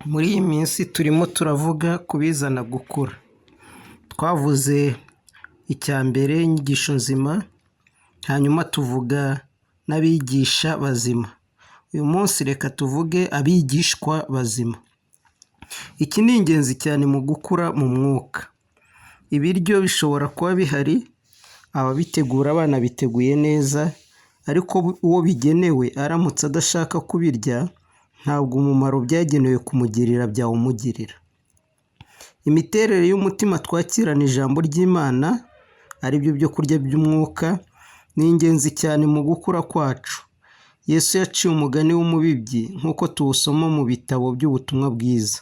Muri iyi minsi turimo turavuga ku bizana gukura. Twavuze icya mbere inyigisho nzima, hanyuma tuvuga n'abigisha bazima. Uyu munsi reka tuvuge abigishwa bazima. Iki ni ingenzi cyane mu gukura mu mwuka. Ibiryo bishobora kuba bihari, ababitegura banabiteguye neza, ariko uwo bigenewe aramutse adashaka kubirya, ntabwo umumaro byagenewe kumugirira byawumugirira. Imiterere y'umutima twakirana ijambo ry'Imana, ari byo byo kurya by'umwuka, ni ingenzi cyane mu gukura kwacu. Yesu yaciye umugani w'umubibyi nk'uko tuwusoma mu bitabo by'ubutumwa bwiza.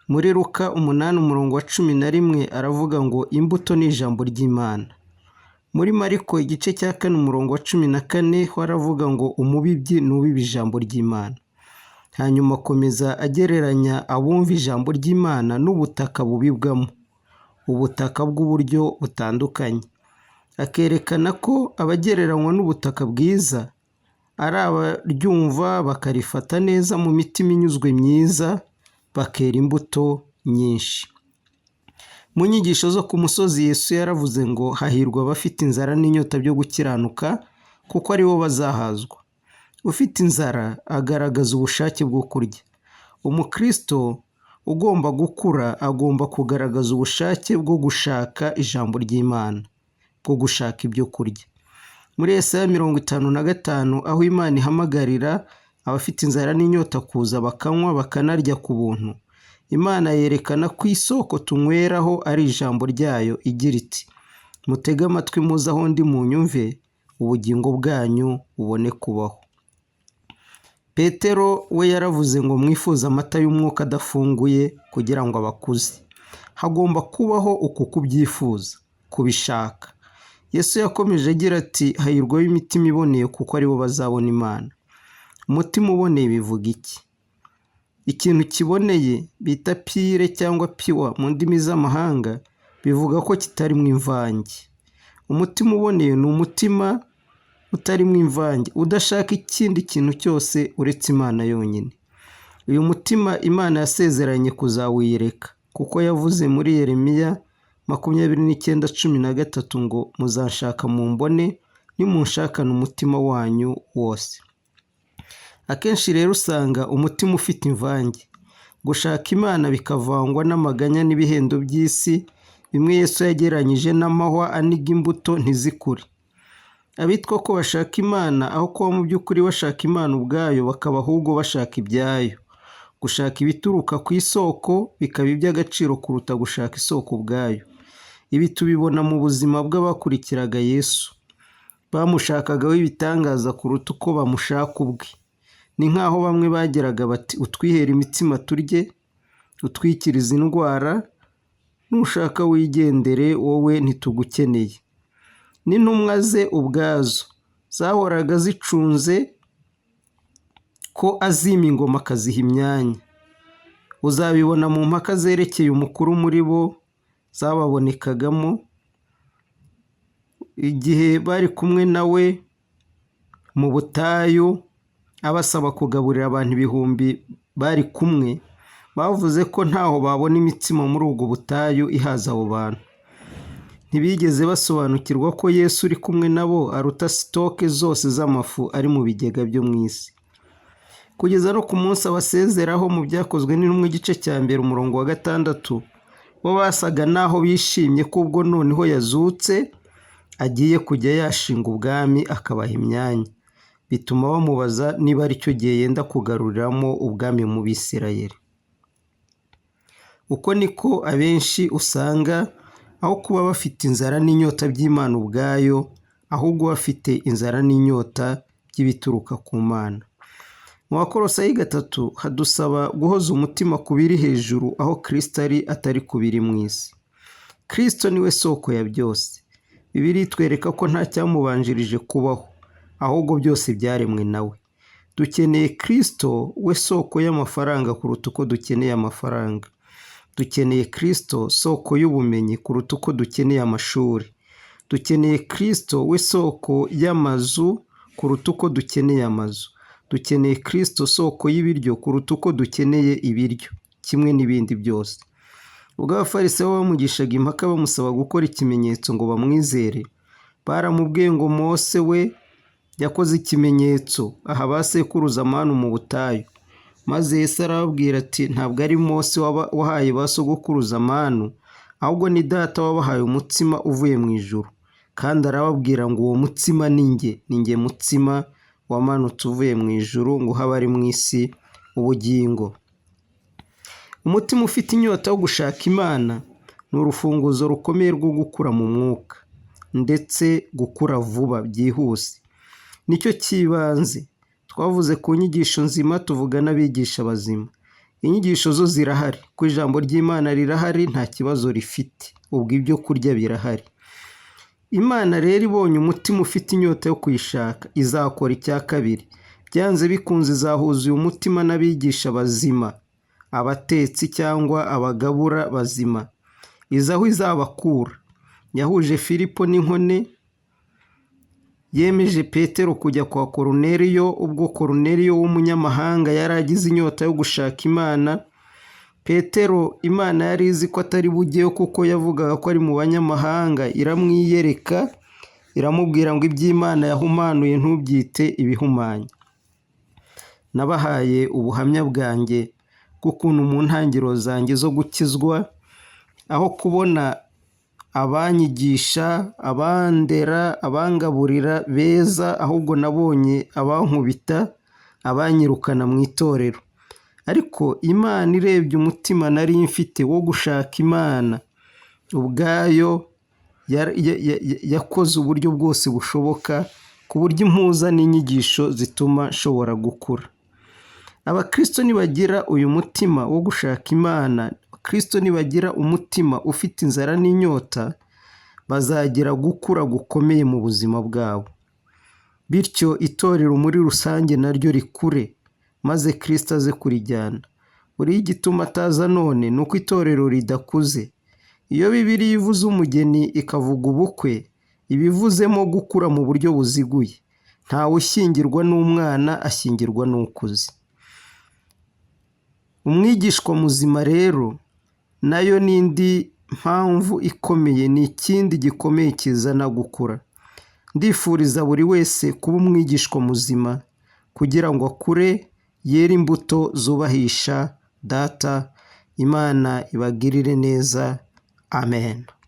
Muri Luka 8 umurongo wa 11 aravuga ngo imbuto ni ijambo ry'Imana. Muri Mariko igice cya 4 umurongo wa 14 ho aravuga ngo umubibyi ni ubiba ijambo ry'Imana. Hanyuma akomeza agereranya abumva ijambo ry'Imana n'ubutaka bubibwamo, ubutaka bw'uburyo butandukanye. Akerekana ko abagereranywa n'ubutaka bwiza ari abaryumva bakarifata neza mu mitima inyuzwe myiza, bakera imbuto nyinshi. Mu nyigisho zo ku musozi Yesu yaravuze ngo hahirwa abafite inzara n'inyota byo gukiranuka, kuko ari bo bazahazwa. Ufite inzara agaragaza ubushake bwo kurya. Umukristo ugomba gukura agomba kugaragaza ubushake bwo gushaka ijambo ry'Imana, bwo gushaka ibyo kurya. Muri Yesaya 55 aho Imana ihamagarira abafite inzara n'inyota kuza bakanywa bakanarya ku buntu, Imana yerekana ko isoko tunyweraho ari ijambo ryayo igira iti mutege amatwi muze aho ndi munyumve, ubugingo bwanyu bubone kubaho. Petero we yaravuze ngo mwifuze amata y'umwuka adafunguye kugira ngo abakuze. Hagomba kubaho uku kubyifuza, kubishaka. Yesu yakomeje agira ati hahirwa ab'imitima iboneye kuko aribo bazabona Imana. Umutima uboneye bivuga iki? Ikintu kiboneye bita pure cyangwa pure mu ndimi z'amahanga bivuga ko kitarimo imvange. Umutima uboneye ni umutima utarimo imvange, udashaka ikindi kintu cyose uretse Imana yonyine. Uyu mutima Imana yasezeranye kuzawiyereka kuko yavuze muri Yeremiya 29:13 ngo muzanshaka mumbone nimunshakana umutima wanyu wose. Akenshi rero usanga umutima ufite imvange, gushaka Imana bikavangwa n'amaganya n'ibihendo by'isi, bimwe Yesu yagereranyije n'amahwa aniga imbuto ntizikure. Abitwa ko bashaka Imana aho kuba mu by'ukuri bashaka Imana ubwayo bakaba ahubwo bashaka ibyayo. Gushaka ibituruka ku isoko bikaba iby'agaciro kuruta gushaka isoko ubwayo. Ibi tubibona mu buzima bw'abakurikiraga Yesu. Bamushakagaho ibitangaza kuruta uko bamushaka ubwe. Ni nk'aho bamwe bageraga bati utwihere imitsima turye, utwikirize indwara, nushaka wigendere wowe ntitugukeneye. N'intumwa ze ubwazo zahoraga zicunze ko azima ingoma akaziha imyanya. Uzabibona mu mpaka zerekeye umukuru muri bo zababonekagamo, igihe bari kumwe nawe mu butayu abasaba kugaburira abantu ibihumbi bari kumwe, bavuze ko ntaho babona imitsima muri ubwo butayu ihaza abo bantu. Ntibigeze basobanukirwa ko Yesu uri kumwe nabo aruta stock zose z'amafu ari mu bigega byo mu isi. Kugeza no ku munsi abasezeraho mu Byakozwe n'Intumwa igice cya 1 umurongo wa 6, bo basaga n'aho bishimye ko ubwo noneho yazutse agiye kujya yashinga ubwami akabaha imyanya. Bituma bamubaza niba aricyo gihe yenda kugaruriramo ubwami mu Bisirayeli. Uko niko abenshi usanga aho kuba bafite inzara n'inyota by'Imana ubwayo, ahubwo bafite inzara n'inyota by'ibituruka ku Mana. Mu Bakolosayi 3 hadusaba guhoza umutima ku biri hejuru aho Kristo ari, atari ku biri mu isi. Kristo niwe soko ya byose. Bibiliya itwereka ko nta cyamubanjirije kubaho, ahubwo byose byaremwe nawe. Dukeneye Kristo we soko y'amafaranga kuruta uko dukeneye amafaranga. Dukeneye Kristo soko y'ubumenyi kuruta uko dukeneye amashuri. Dukeneye Kristo we soko y'amazu kuruta uko dukeneye amazu. Dukeneye Kristo soko y'ibiryo kuruta uko dukeneye ibiryo, kimwe n'ibindi byose. Ubwo Abafarisayo bamugishaga impaka bamusaba gukora ikimenyetso ngo bamwizere, baramubwiye ngo Mose we yakoze ikimenyetso aha ba sekuruza manu mu butayu. Maze Yesu arababwira ati ntabwo ari Mose wahaye ba sogokuruza manu, ahubwo ni Data wabahaye umutsima uvuye mu ijuru. Kandi arababwira ngo uwo mutsima ni njye, ni njye mutsima wamanutse uvuye mu ijuru ngo uhe abari mu isi ubugingo. Umutima ufite inyota wo gushaka Imana ni urufunguzo rukomeye rwo gukura mu mwuka, ndetse gukura vuba byihuse. Nicyo cy'ibanze. Twavuze ku nyigisho nzima, tuvuga n'abigisha bazima. Inyigisho zo zirahari, ko ijambo ry'Imana rirahari, nta kibazo rifite. Ubwo ibyo kurya birahari. Imana rero ibonye umutima ufite inyota yo kuyishaka, izakora icya kabiri. Byanze bikunze izahuza uyu mutima n'abigisha bazima, abatetsi cyangwa abagabura bazima. Izi aho izabakura. Yahuje Filipo n'inkone, yemeje Petero kujya kwa Koruneliyo, ubwo Koruneliyo w'umunyamahanga yari agize inyota yo gushaka Imana. Petero Imana yari izi ko atari bujyeyo kuko yavugaga ko ari mu banyamahanga, iramwiyereka, iramubwira ngo iby'Imana yahumanuye ntubyite ibihumanya. Nabahaye ubuhamya bwanjye bw'ukuntu mu ntangiriro zanjye zo gukizwa, aho kubona abanyigisha, abandera, abangaburira beza, ahubwo nabonye abankubita, abanyirukana mu itorero. Ariko Imana irebye umutima nari mfite wo gushaka Imana, ubwayo yakoze uburyo bwose bushoboka ku buryo impuza n'inyigisho zituma nshobora gukura. Abakristo nibagira uyu mutima wo gushaka Imana, Abakristo nibagira umutima ufite inzara n'inyota, bazagira gukura gukomeye mu buzima bwabo. Bityo itorero muri rusange naryo rikure, maze Kristo aze kurijyana. Buriya igituma ataza none ni uko itorero ridakuze. Iyo Bibiliya ivuze umugeni ikavuga ubukwe, iba ivuzemo gukura mu buryo buziguye. Ntawe ushyingirwa n'umwana, ashyingirwa n'ukuze. Umwigishwa muzima rero nayo ni indi mpamvu ikomeye, ni ikindi gikomeye kizana gukura. Ndifuriza buri wese kuba umwigishwa muzima kugira ngo akure, yere imbuto zubahisha Data. Imana ibagirire neza. Amen.